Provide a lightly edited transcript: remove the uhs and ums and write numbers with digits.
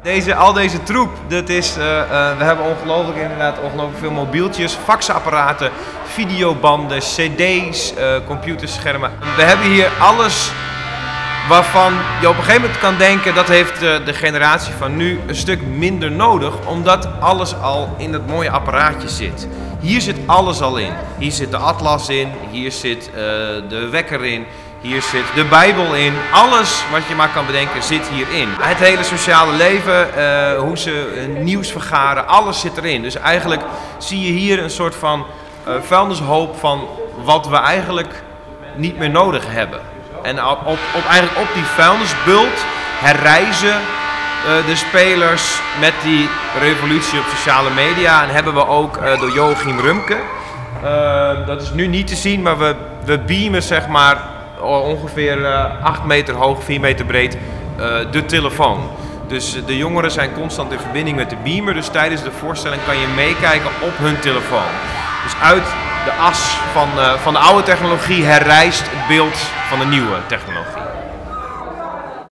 Deze, al deze troep, dat is, we hebben ongelooflijk inderdaad ongelooflijk veel mobieltjes, faxapparaten, videobanden, cd's, computerschermen. We hebben hier alles waarvan je op een gegeven moment kan denken dat heeft de generatie van nu een stuk minder nodig, omdat alles al in dat mooie apparaatje zit. Hier zit alles al in. Hier zit de atlas in, hier zit de wekker in, hier zit de Bijbel in. Alles wat je maar kan bedenken zit hierin. Het hele sociale leven, hoe ze nieuws vergaren, alles zit erin. Dus eigenlijk zie je hier een soort van vuilnishoop van wat we eigenlijk niet meer nodig hebben. En eigenlijk op die vuilnisbult herrijzen de spelers met die revolutie op sociale media. En hebben we ook door Joachim Rumke. Dat is nu niet te zien, maar we beamen ongeveer 8 meter hoog, 4 meter breed de telefoon. Dus de jongeren zijn constant in verbinding met de beamer, dus tijdens de voorstelling kan je meekijken op hun telefoon. Dus uit de as van de oude technologie herrijst het beeld van de nieuwe technologie.